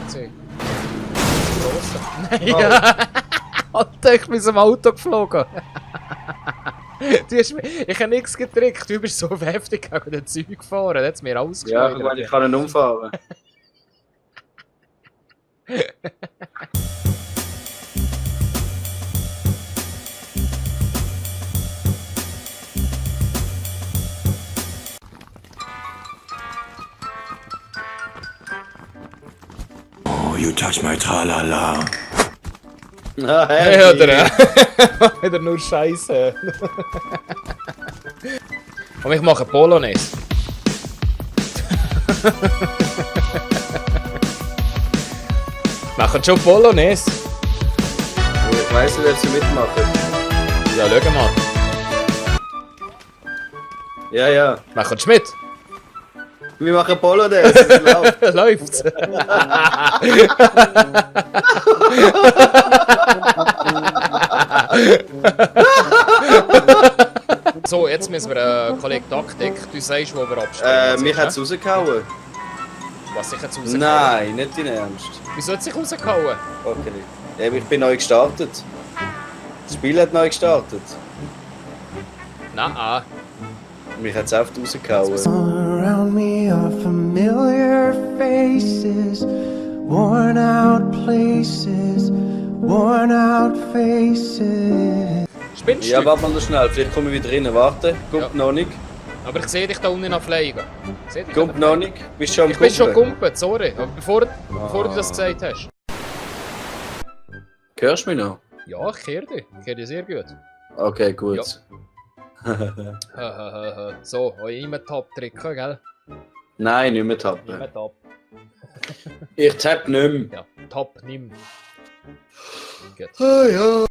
Zeug. Grosse. Nein, Alter, ich bin aus dem Auto geflogen. Ich habe nichts getrickt, du bist so heftig gegen den Zeug gefahren, der hat es mir ausgeschleudert. Ja, weil ich kann ihn umfahren. Oh, you touch my tralala. Ah, Hey, oder? Wieder nur Scheiße. Und ich mache Polonaise. Machen schon Polonaise? Ich weiss nicht, ob sie mitmachen. Ja, schau mal. Ja, ja. Machen Sie mit? Wir machen Polonaise. Läuft's? So, jetzt müssen wir Kollege Taktik. Du sagst, wo wir abspielen. Mich hat es rausgehauen. Was ich jetzt rausgehauen? Nein, nicht in Ernst. Wieso hat sich rausgehauen? Okay. Eben, ich bin neu gestartet. Das Spiel hat neu gestartet. Nein. Mich hat es oft rausgehauen. All around me are familiar faces, worn out places, worn out faces. Spinnst du? Ja, warte mal noch schnell. Vielleicht kommen wir wieder rein. Warte. Kommt Ja. noch nicht. Aber ich sehe dich da unten fliegen. Kommt noch nicht. Bist du schon am Ich bin schon Kumpeln? gumpet, sorry. Aber bevor du das gesagt hast. Hörst du mich noch? Ja, ich kehre dich. Ich kehre dich sehr gut. Okay, gut. So, euer Immer-Tab drücken, gell? Nein, nicht mehr tappen. Immer-Tab. Ich tapp nicht mehr. Ja, Tab nimm. Gut. Ah, ja.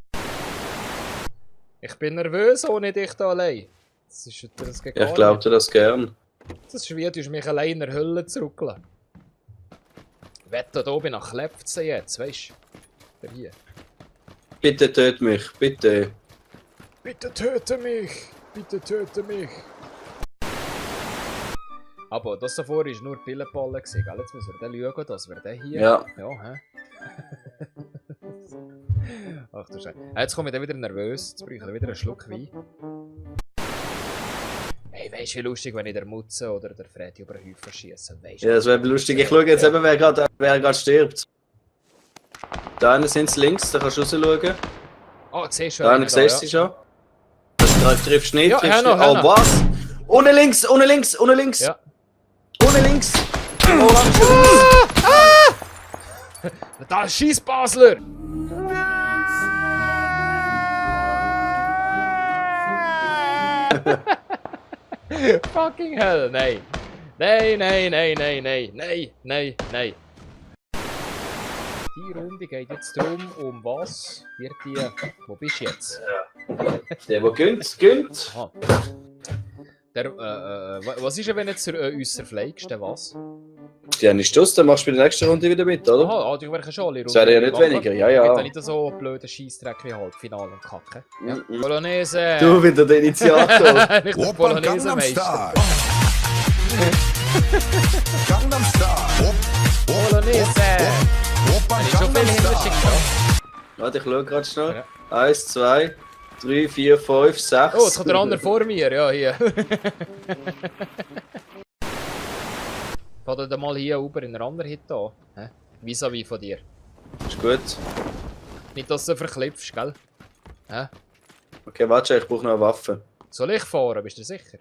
Ich bin nervös ohne dich da allein. Das geht gar Ich glaub dir das gern. nicht. Das ist wie, du hast mich allein in der Hölle zurückgelassen. Wette, da oben nach Klepfze jetzt, weißt du? Hier. Bitte töt mich, bitte. Bitte töte mich! Bitte töte mich! Aber das davor war nur Pillenballen, gell? Jetzt müssen wir den schauen, dass wir den hier... Ja. Ja, hä? Ach du Scheiße. Jetzt komme ich dann wieder nervös. Jetzt brauche ich wieder einen Schluck Wein. Hey, weißt du, wie lustig, wenn ich der Mutze oder der Freddy über den Haufen schiesse? Ja, das wäre lustig. Ich schaue jetzt eben, wer gerade stirbt. Da einer sind links, da kannst du rausschauen. Ah, siehst du Da einer siehst du schon. Das triffst du nicht. Ja, triffst hör nicht. noch. Oh, was? Ohne links, ohne links, ohne links. Ja. Ohne links. Da ist Scheiß Basler! Fucking hell, nein. Nein, nein, nein, nein, nein, nein, nein, nein. Die Runde geht jetzt darum, um was wird die... Wo bist du jetzt? Der, der gönnt. Aha. Der, was ist denn, wenn jetzt uns zerfleigst, denn was? Ja, nicht das, dann machst du bei der nächsten Runde wieder mit, oder? Aha, du wirst schon alle Das wäre ja nicht machen. weniger, ja, Geht ja. da nicht so blöde Scheissdreck wie Halbfinale und Kacke. Ja. Mm-mm. Polonaise! Du wieder der Initiator. Nicht der Opern Gangnam Polonaise-Meister. Style. Gangnam Style. Polonaise! Opern Wenn ich schon viel Gangnam hinterschickt Style. habe. Warte, ich schaue gerade schnell. Ja. 1, 2, 3, 4, 5, 6. Oh, jetzt kommt der andere vor mir, ja, hier. Fahrt ihr mal hier rüber in einen anderen Hit an? Vis-à-vis von dir. Ist gut. Nicht, dass du verklipfst, gell? Hä? Okay, warte, ich brauche noch eine Waffe. Soll ich fahren, bist du sicher?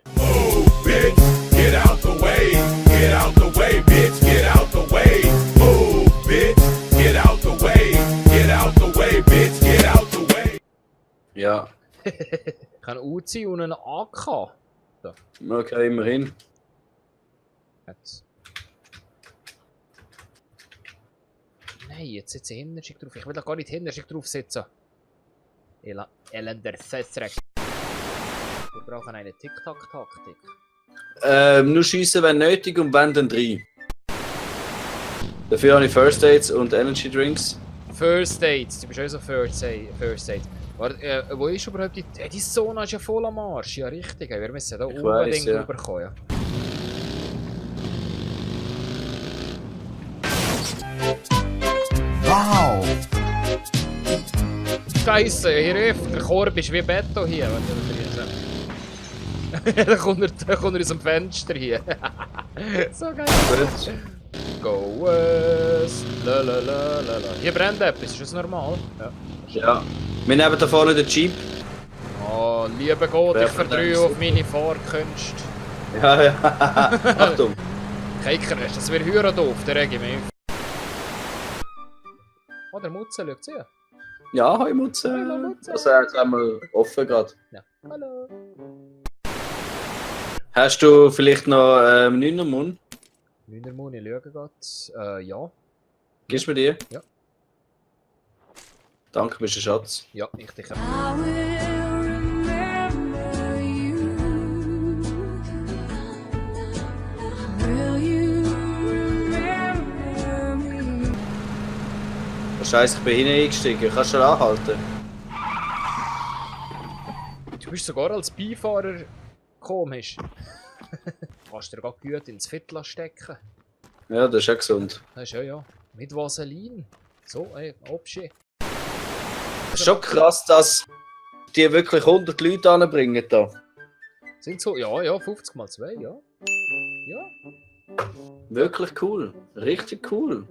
Bitch, get out the way. Get out the way, bitch. Get out the way. Move, bitch. Get out the way. Get out the way, bitch. Get out the way. Ja, Ich habe einen Uzi und einen AK. okay, immerhin. Jetzt. Nein, jetzt sitze ich Hinterschick drauf. Ich will doch gar nicht Hinterschick drauf sitzen. Elender Sessreck. Wir brauchen eine Tic-Tac-Taktik. Nur schiessen, wenn nötig und wenn dann 3. Dafür habe ich First Aids und Energy Drinks. First Aids, du bist auch so First Aids. Warte, wo ist überhaupt die... Die Zone ist ja voll am Arsch. Ja, richtig. Wir müssen da unbedingt rüberkommen. Ja. Scheiße, hier hilft. Der Korb ist wie Beton hier. Da kommt er aus dem Fenster hier. So geil. Gut. Go West. Lalalala. Hier brennt etwas, ist das normal? Ja. Ja. Wir nehmen da vorne den Jeep. Oh, lieber Gott, ich Wer verdrehe von auf meine Fahrkünste. Ja, ja. Achtung. Kicker, das wäre höher doof, der rege mich auf. Oh, der Mutze, schaut sie. Ja, hoi Mutze. Hallo, Mutze. Das ist jetzt einmal offen gerade. Ja. Hallo. Hast du vielleicht noch 9er Mund? 9er Mund, ich schaue gerade. Ja. Gibst du mir die? Ja. Danke, bist ein Schatz. Ja, ich dich. I will remember you. Will you remember me? Scheiße, ich bin hinten eingestiegen. Kannst du anhalten? Du bist sogar als Beifahrer komisch. Kannst du dir gerade gut ins Viertel stecken. Ja, das ist ja gesund. Das ist ja. Mit Vaseline. So, Obschi. Es ist schon krass, dass die wirklich 100 Leute anbringen da. Sind so, ja, 50 mal 2, ja. Ja. Wirklich cool. Richtig cool.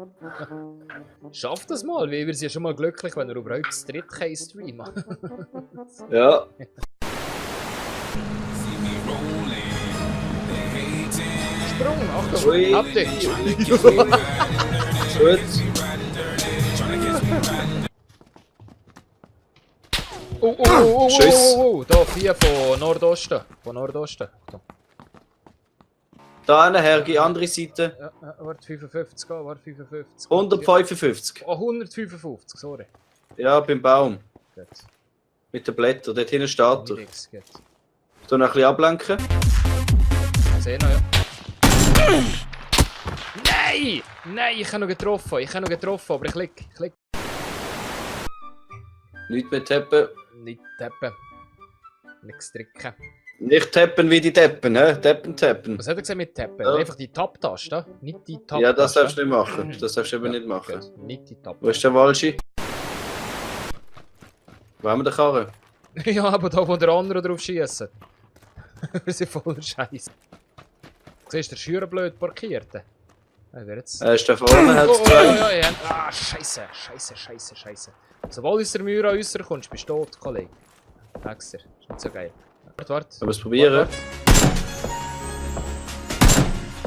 Schafft das mal, weil wir sind ja schon mal glücklich, wenn wir überhaupt das dritte streamen. Ja. Sprung, Achtung, Ui. hab dich. Gut. Tschüss. Da 4 von Nordosten. Von Nordosten. Achtung. Da her, die andere Seite. Ja, warte, 55, warte, 55. 155. Oh, 155, sorry. Ja, beim Baum. Gut. Mit den Blättern. Dort hinten steht er. Nix, gut. Du noch ein bisschen ablenken. Sehen noch, ja. Nein! Nein, ich habe noch getroffen, aber ich klick. Nicht mehr tappen. Nicht tappen. Nichts drücken. Nicht tappen wie die Deppen, hä? Tappen. Was hat er gesagt mit tappen? Ja. Einfach die Tab-Taste, nicht die Tab-Taste. Ja, das darfst du nicht machen. Das darfst du eben nicht machen. Gut, nicht die Tab. Wo ist der Walschi? Wo haben wir den Karren? Ja, aber da, wo der andere drauf schießen. Wir sind voller Scheiß. Siehst du, der Schürer blöd parkiert. Jetzt... Ist der vorne, hat Oh, zwei. ja. Ah, Scheiße. Sobald aus der Mühe an uns kommst, bist du tot, Kollege. Hexer, ist nicht so geil. Warte. Wollen wir es probieren? Warte.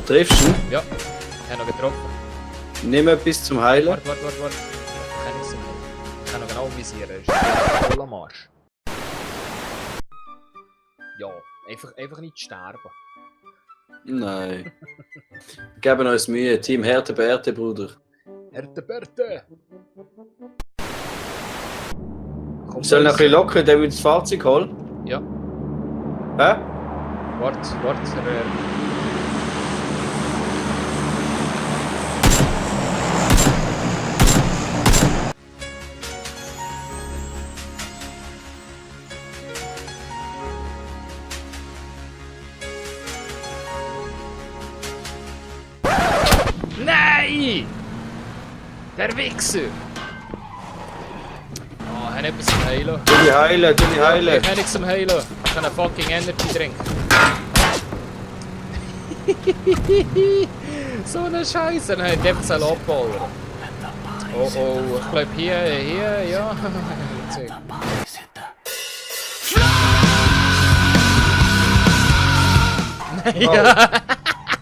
Triffst du ihn? Ja, ich habe noch getroffen. Nimm etwas zum Heilen. Warte. Ich kann noch genau visieren. Er ist voll am Arsch. Ja, einfach nicht sterben. Nein. Geben uns Mühe. Team Härte Bärte, Bruder. Härte Bärte! Wir sollen noch ein bisschen lockern, indem wir das Fahrzeug holen. Ja, Hä? warte. Nein! Der Wichser! Oh, er hat etwas zum Heilen. Tu die heilen. Ich habe nichts zum Heilen. Ich kann einen fucking Energy trinken. So eine Scheiße. Dann hat einfach seinen abballern. Oh, ich glaube hier, ja. Ja.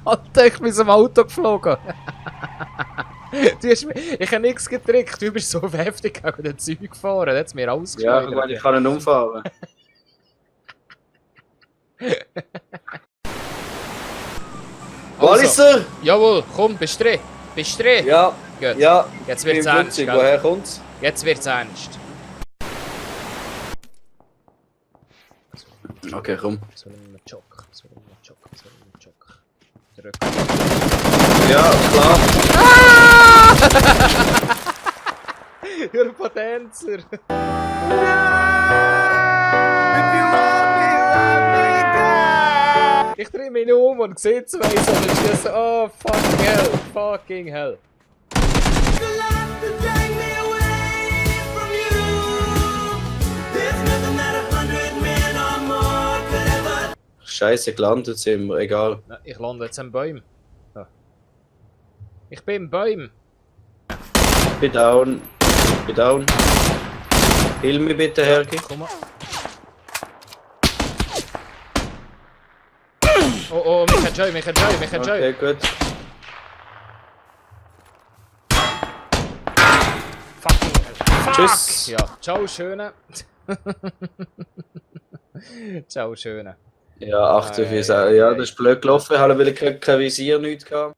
Alter, ich bin aus dem Auto geflogen. Ich habe nichts getrickt, du bist so heftig gegen den Zeug gefahren, der hat es mir Ja, ausgeschleudert. ich meine, ich kann ihn umfahren. Walliser! Jawohl, komm, bist du drin? Bist du drin? Ja, Gut. ja. Jetzt Ich bin wird's ernst, flüssig. gell? Woher kommt's? Jetzt wird's ernst. Okay, komm. So einen Chock. Zurück. Ja, klar. You're a Potenzer. Ich drehe mich um und sehe zwei so und schieße. Oh, fucking hell. Scheiße, gelandet sind wir, egal. Na, ich lande jetzt an Bäumen. Ja. Ich bin im Bäumen. Bin down. Bin down. Hilf mir bitte, Hergi. Komm mal. Oh, oh, mich hat Joy, mich hat Joy, mich hat Joy. Okay, gut. Fucking Fuck! Tschüss. Ja, ciao, Schöne. Ciao, Schöne. Ja, 48. Ja, das ist blöd gelaufen, weil ich kein Visier, nichts gehabt.